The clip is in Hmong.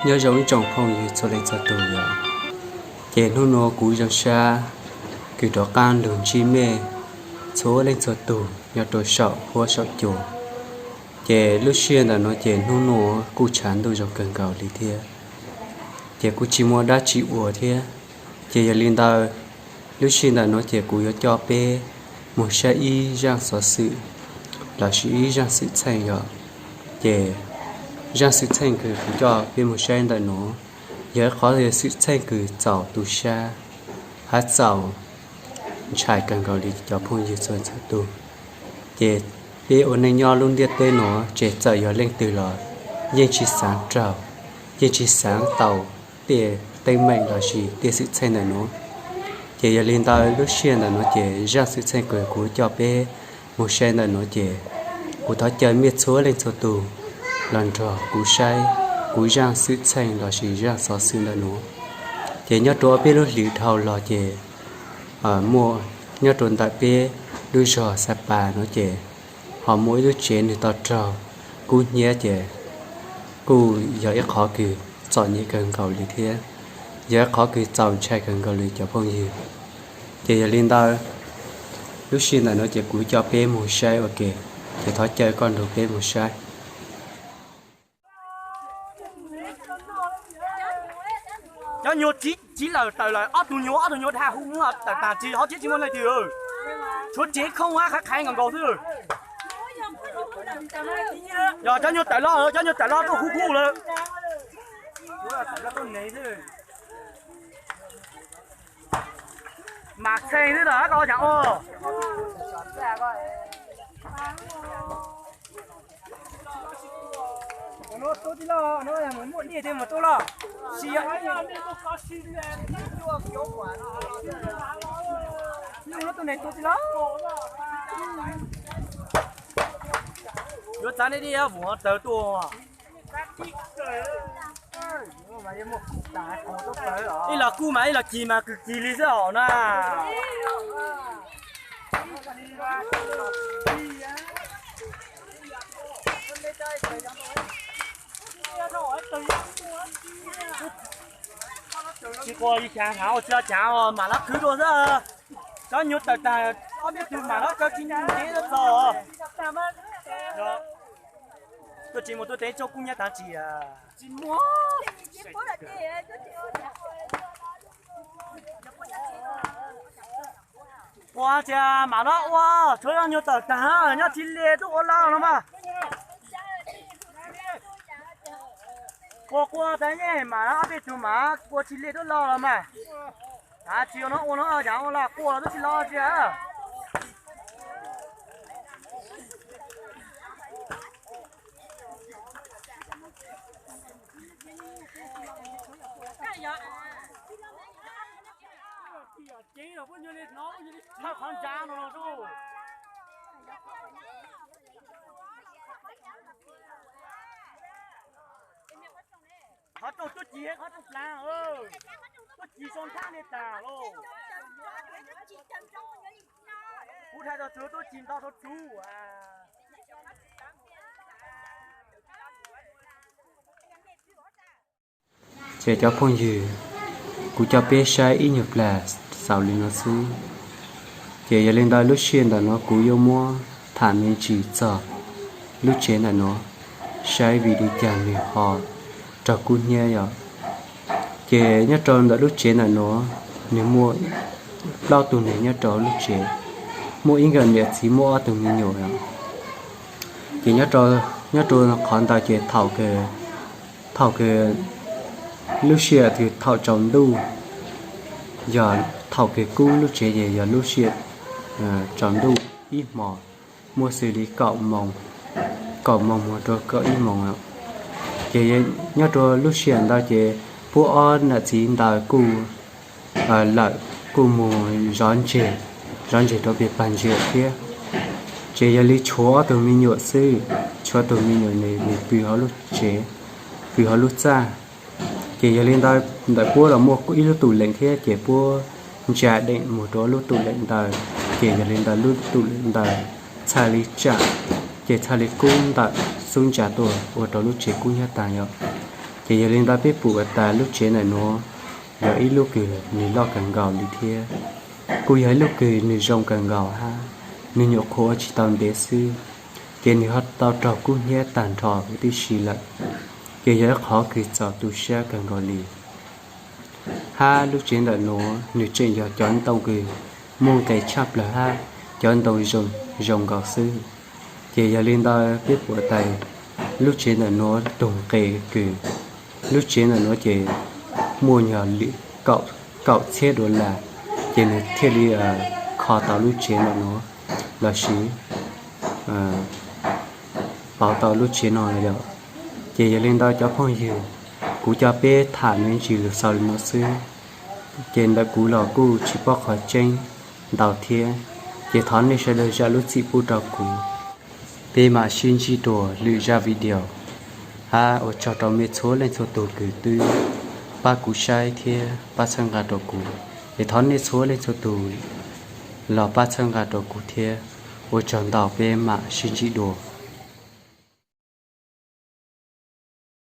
Nyob zoo ib tsoom phooj ywg txhua leej txhua tus yom. Ces hnub nuav kuv zoo sab kws rov qaab lug ntsib mej txhua leej txhua tug nyob rua saum huab saum cua. Ces lub sij hawm ntawm nuav ces hnub nuav kuj tshav ntuj zoo kawg nkaus li thiab, ces kuj tsis muaj dab tsi ua thiab. Ces yog li ntawd, lub sij hawm ntawm nuav ces kuv yuav coj peb moog saib ib zaaj xov xwm lossis ib zaaj xwm txheej yom. Ces zaaj xwm txheej kws kuv coj peb moog saib ntawm nuav yog ib qhov xwm txheej kws txaus tu sab hab txaus ntshai kawg nkaus li cov phooj ywg txhua txhua tug. Ces peb ua neej nyob lub ntiaj teb nuav ces txawm yog leej twg los yeej tsis xaav raug, yeej tsis xaav tau tej teeb meem lossis tej xwm txheej ntawm nuav. Ces yog li ntawd lub sij hawm ntawm nuav ces zaaj xwm txheej kws kuv coj peb moog saib ntawm nuav ces kuv thov caw mej txhua leej txhua tug los nrog kuv saib kuv zaaj xwm txheej lossis zaaj xov xwm ntawm nuav. Ces nyob rua peb lub hlis dhau los ces muaj nyob rua ntawm peb lub zog Xa Pas nuav ces ho muaj ib lub tsev nwg tau raug kub hnyiab ces kuj yog ib qhov kws txom nyem kawg nkaus li thiab yog ib qhov kws txaus ntshai kawg nkaus li cov phooj ywg. Ces yog li ntawd, lub sij hawm ntawm nuav ces kuv coj peb moog saib ua ke, ces thov caw koj nrug peb moog saib. Cov nyuag tsiv lawm tawm lawm, ob tug nyuag ob tug nyuag dag hu muab tawm taag tsis ho tsis muaj leej twg, tshuav tsev khoob qhaiv qhaiv nkaus nkaus xwb. Yog cov nyuag tawm loj, cov nyuag tawm loj tuaj hu kuj lawm. Mam txheej xwb los ko cas ua. Yuav txav nej dej vum taws tuaj. Ib los kuj mas ib los kis mas kws kis li xwb os na. Tsis quas li cas hnav ua tsi los cas mam lab khwv dua xwb. Cov nyuag tawm tag ob peb tug mam lab kaw tsis ntev txog. Tuaj tsis mus tuaj tev tsaug kub nyab taag tsis. Quas tias mam no ua, tshuav nyuag tawm tag nyob tsis li tuaj ua laj no mas. Quas quas tas nyej mam ob peb tug mam ua tsis li tuaj laj los mas. Tav tsis ua no ua no cas ua laj quas los twb tsis laj tsi. Qhov ntsa no no. Qhov rooj tub ci, qhov rooj plav, tub ci zoo nthab ne tas lauj. Kuv dhau tau txug tub ci nto tau tub. Ces cov phooj ywg, kuv coj peb saib ib nyuag plag xaus li no xwb. Ces yog li ntawd lub sij hawm ntawm no kuv yuav muab tham me ntsis txog lub tsev ntawm no, saib vim li cas nws ho raug kub hnyiab yom. Ces nyob rau ntawm lub tsev ntawm no, nws muaj plaub tug neeg nyob rau lub tsev, muaj ib nkawm niam txiv muaj ob tug me nyuam yom. Ces nyob rau qhov ntawd ces thaum kawg, thaum kawg lub sij hawm kawg thaum tsaus ntuj, yog thaum kawg kub lub tsev ces yog lub sij hawm tsaus ntuj ib hmos, muaj xws li kaum moos, kaum moos mus rau kaum ib moos. Ces nyob rau lub sij hawm ntawd ces puab ob nam txiv ntawd kuj lawm, kuj mus zov ntseg, zov ntseg rau peg pag ntsia thiab. Ces yog li tshuav ob tug me nyuam xwb, tshuav tug me nyuam nws pw hauv lub tsev, pw hauv lub txaj. Ces yog li ntawd ntawm puab los muaj ib lub tus leem thiab ces puab ntsa deem mus rau lub tus leem ntawd, ces yog li ntawd lub tus leem ntawd txhaj li tsam, ces txhaj li kub ntawm xub ntsa tuaj ua rau lub tsev kub hnyiab taag yom. Ces yog li ntawd peb pum tas lub tsev ntawm nuav yog ib lub kws nws loj kawg nkaus li thiab kuj yog ib lub kws nws zoo kawg nkaus hab nws nyuam qhuav ua tsis tau ntev xwb, ces nws ho tau raug kub hnyiab tag nrho huv tib si lawm, ces yog ib qhov kws txaus tu siab kawg nkaus li. Hab lub tsev ntawm nuav nws tseem yog cov ntoo kws muaj nqe tshaj plawg hab cov ntoo zoo nkaus xwb. Ces yog li ntawd peb pum tas lub tsev ntawm nuav tug nqe kws, lub tsev ntawm nuav ces muaj nyuag lwm kaum txhiab dollar, ces nws thiaj li kho tau lub tsev ntawm nuav lossis pauv tau lub tsev no yog. Ces yog li ntawd cov phooj ywg, kuv coj peb tham me ntsis lug xaus li no xwb, ces ntawm kuv los kuj tsis paub qhov tseeb ntau thiab, ces thov nej sawv daws zam lub txim pub rau kuv, peb mam sib ntsib dua lwm zaj video. Hab ua tsaug rau mej txhua leej txhua tug kws twb pab kuv saib thiab pab txhawb nqa rau kuv, es thov nej txhua leej txhua tug los pab txhawb nqa rau kuv thiab. Ua tsaug ntau, peb mam sib ntsib dua.